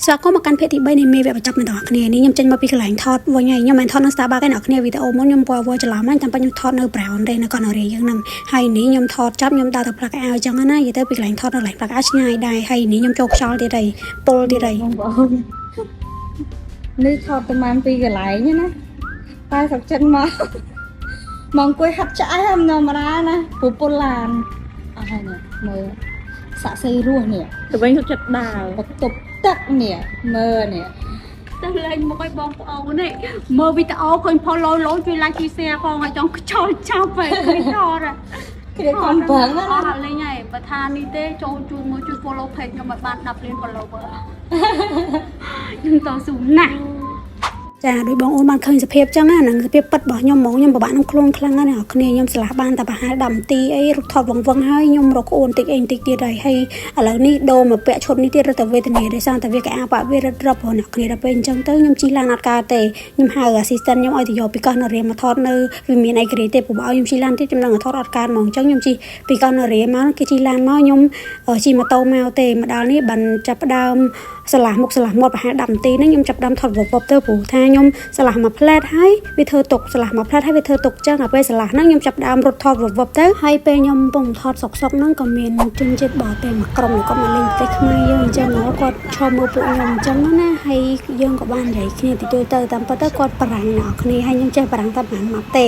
ស្វាគមន៍មកកាន់ភាគទី3នៃមេវគ្គបញ្ចប់អ្នកទាំងអស់គ្នានេះខ្ញុំចេញមកពីកន្លែងថតវិញហើយខ្ញុំមិនថតនៅ Starbucks ទេអ្នកគ្នាវីដេអូមុនខ្ញុំពណ៌វច្រឡំហ្នឹងតាមពិតខ្ញុំថតនៅ Brown ទេនៅកោះនរាយើងហ្នឹងហើយនេះខ្ញុំថតចាប់ខ្ញុំដើរទៅផ្លាកអាវអញ្ចឹងណានិយាយទៅពីកន្លែងថតនៅកន្លែងផ្លាកអាវឆ្ងាយដែរហើយនេះខ្ញុំចូលខ្យល់ទៀតហើយពុលទៀតហើយ បងប្អូននេះថតប្រហែលពីកន្លែងណាតែសុកចិត្តមកមកអង្គុយហាត់ឆ្អែតធម្មតាណាពពុលឡានអស់ហើយនេះមើលសាក់សីរស់នេះ ទៅវិញសុខចិត្តដើរ បន្ទប់ទឹកនេះមើលនេះ ទៅលេងមុខឲ្យបងប្អូននេះមើលវីដេអូឃើញ follow ឡូជួយ like ជួយ share ផងឲ្យចង់ខ្យល់ចាប់ហើយឃើញថត គ្នាខំប្រឹងណា អត់លេងហើយបើថានេះទេចូលជួយមើលជួយ follow page ខ្ញុំឲ្យបាន10លាន follower ខ្ញុំតស៊ូណាស់ ចាដោយបងអូនបានឃើញសភាពចឹងណាហ្នឹងសភាពពិតរបស់ខ្ញុំហ្មងខ្ញុំពិបាកនឹងខ្លួនខ្លាំងណាស់អ្នកគ្នាខ្ញុំឆ្លាស់បានតែប្រហែល10នាទីអីរត់ថតវងវងហើយខ្ញុំរកអូនតិចអីបន្តិចទៀតហើយហើយឥឡូវនេះដូរមកពាក់ឈុតនេះទៀតរត់តែវេទនាដោយសារតែវាកៅអៅបាក់វារត់រឹបហ្នឹងអ្នកគ្នាដល់ពេលអញ្ចឹងទៅខ្ញុំជិះឡានអត់កើតទេខ្ញុំហៅ assistant ខ្ញុំឲ្យទៅយកពីកោះនរាមកថតនៅវិមានឯករាជ្យទេព្រោះឲ្យខ្ញុំជិះឡានទៀតខ្ញុំនឹងថតអត់កើតហ្មងអញ្ចឹងខ្ញុំជិះពីកោះនរាមកគេជិះឡានមកខ្ញុំជិះម៉ូតូមកទេមកដល់នេះបានចាប់ផ្ដើមស្លាស់មុខស្លាស់មាត់ប្រហែល10នាទីហ្នឹងខ្ញុំចាប់ផ្ដើមថតវពទៅព្រោះថាខ្ញុំស្លាស់មួយផ្លែតហើយវាធ្វើទុកស្លាស់មួយផ្លែតហើយវាធ្វើទុកចឹងដល់ពេលស្លាស់ហ្នឹងខ្ញុំចាប់ផ្ដើមរត់ថតវពទៅហើយពេលខ្ញុំកំពុងថតសុកសុកហ្នឹងក៏មានជនជាតិបរទេសមួយក្រុមគាត់មកលេងប្រទេសខ្មែរយើងអញ្ចឹងគាត់ឈរមើលពួកខ្ញុំអញ្ចឹងណាហើយយើងក៏បាននិយាយគ្នាតិចតួចទៅតាមពិតទៅគាត់បារាំងអ្នកគ្នាហើយខ្ញុំចេះបារាំងតែប្រហែលម៉ាត់ទេ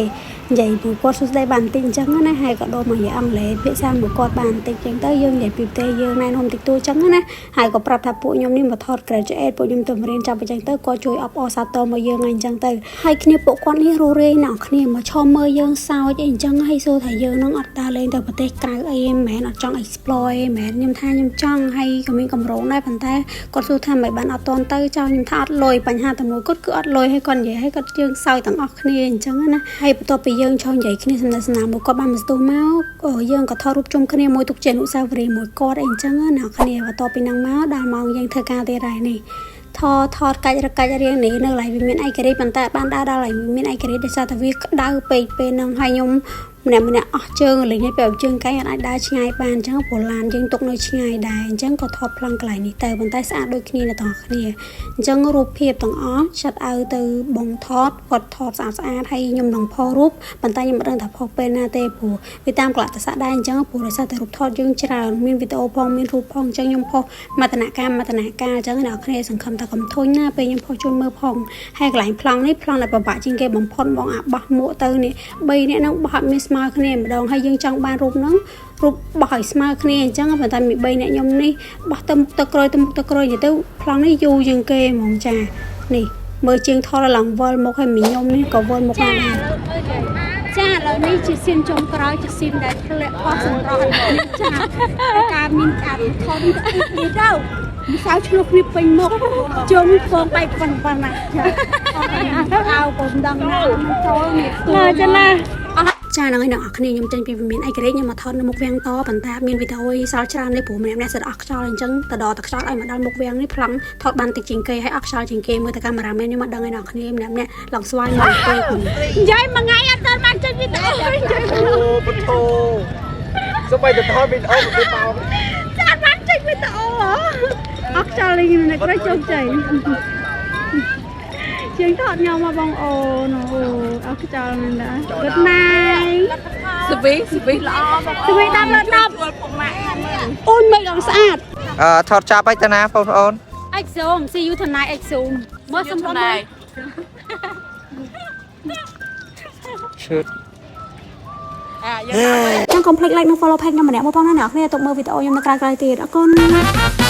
និយាយមួយគាត់សួស្ដីបានបន្តិចអញ្ចឹងណាហើយក៏ដូរមកនិយាយអង់គ្លេសភាសាមួយគាត់បានបន្តិចអញ្ចឹងទៅយើងនិយាយពីប្រទេសយើងណែនាំតិចតួចអញ្ចឹងណាហើយក៏ប្រាប់ថាពួកខ្ញុំនេះមកថត graduate ពួកខ្ញុំទៅរៀនចាប់អញ្ចឹងទៅគាត់ជួយអបអរសាទរមកយើងអញ្ចឹងទៅហើយគ្នាពួកគាត់នេះរស់រាយអ្នកគ្នាមកឈរមើលយើងសើចអីអញ្ចឹងហើយសួរថាយើងនឹងអត់ដើរលេងទៅប្រទេសក្រៅអីមិនមែនអត់ចង់ explore អីមិនមែនខ្ញុំថាខ្ញុំចង់ហើយក៏មានកម្រងដែរប៉ុន្តែគាត់សួរថាមិនបានអត់តន់ទៅចោលខ្ញុំថាអត់លុយបញ្ហាតែមួយគាត់គឺអត់លុយហើយគាត់និយាយហើយគាត់យើងសើចទាំងអស់គ្នាអញ្ចឹងណាហើយបន្ទាប់ពីយើងឈរនិយាយគ្នាសំណេះសំណាលមួយគាត់បានមកស្ទុះមកយើងក៏ថតរូបជុំគ្នាមួយទុកជាអនុស្សាវរីយ៍មួយគាត់អីអញ្ចឹងណាគ្នាបន្ទាប់ពីហ្នឹងមកដល់ម៉ោងយើងធ្វើការទៀតហើយនេះថតថតកាច់រកាច់រៀងនេះនៅកន្លែងវាមានឯករាជ្យប៉ុន្តែបានដើរដល់កន្លែងវាមានឯករាជ្យដោយសារតែវាក្តៅពេកពេលហ្នឹងហើយខ្ញុំម្នាក់ម្នាក់អស់ជើងលេងឲ្យពេលជើងកែងអត់អាចដើរឆ្ងាយបានអញ្ចឹងព្រោះឡានយើងទុកនៅឆ្ងាយដែរអញ្ចឹងក៏ថតប្លង់កន្លែងនេះទៅប៉ុន្តែស្អាតដូចគ្នាអ្នកទាំងអស់គ្នាអញ្ចឹងរូបភាពទាំងអស់ចាត់ឲ្យទៅបងថតគាត់ថតស្អាតស្អាតហើយខ្ញុំនឹងផុសរូបប៉ុន្តែខ្ញុំមិនដឹងថាផុសពេលណាទេព្រោះវាតាមកលៈទេសៈដែរអញ្ចឹងព្រោះដោយសារតែរូបថតយើងច្រើនមានវីដេអូផងមានរូបផងអញ្ចឹងខ្ញុំផុសមតនកម្មមតនការអញ្ចឹងអ្នកគ្នាសង្ឃឹមថាកុំធុញណាពេលខ្ញុំផុសជូនមើលផងហើយកន្លែងប្លង់នេះប្លង់ដែលពិបាកជាងគេបំផុតហ្មងអាបោះមួកទៅនេះ3នាក់ហ្នឹងបោះអត់មានស្មើគ្នាម្ដងហើយយើងចង់បានរូបហ្នឹងរូបបោះឲ្យស្មើគ្នាអញ្ចឹងប៉ុន្តែមាន3នាក់ខ្ញុំនេះបោះទៅមុខទៅក្រោយទៅមុខទៅក្រោយនិយាយទៅប្លង់នេះយូរជាងគេហ្មងចានេះមើលជាងថតឲ្យឡើងវិលមុខឲ្យមីខ្ញុំនេះក៏វិលមុខ ចា ដែរ ចាឥឡូវនេះជា scene ចុងក្រោយជា scene ដែលធ្លាក់អស់សម្រស់ចាការមានការថតនេះទៅទៅម្សៅឆ្លោះគ្នាពេញមុខជុំពងបែកប៉ុណ្ប៉ុណ្ណាចាអៅក៏មិនដឹងណាចូលនេះ ណាចាណាចាហ្នឹងហើយអ្នកនរគ្នាខ្ញុំចេញពីវិមានឯករាជ្យខ្ញុំមកថតនៅមុខវាំងតប៉ុន្តែមានវីដេអូអីសល់ច្រើននេះព្រោះម្នាក់ម្នាក់សិតអស់ខ្យល់អញ្ចឹងទៅដល់តែខ្យល់ឲ្យមកដល់មុខវាំងនេះប្លង់ថតបានតិចជាងគេហើយអស់ខ្យល់ជាងគេមើលតែកាមេរ៉ាមែនខ្ញុំអត់ដឹងឯអ្នកនរគ្នាម្នាក់ម្នាក់ឡើងស្វែងមកពេក និយាយមួយថ្ងៃអត់ទាន់បានចេញវីដេអូនិយាយ អូពុទ្ធោសូម្បីតែថតវីដេអូក៏គេបោក ចាអត់បានចេញវីដេអូហ៎អស់ខ្យល់លេងនៅក្រោយជោគជ័យជាងថតញ៉ាំមកបងអូនអូអស់ខ្យល់មែនតា Good night. សវីសវីល្អបង សវី10លើ10អូនមិនដល់ស្អាត អឺថតចាប់ហើយតាណាបងប្អូន Exum, see you tonight, Exum. មើលសម្រាប់មើល ឈឺ អាយើង ចឹងកុំភ្លេច like និង follow page ខ្ញុំម្នាក់មួយផងណាអ្នកនរគ្នាទុកមើលវីដេអូខ្ញុំនៅក្រៅៗទៀតអរគុណ។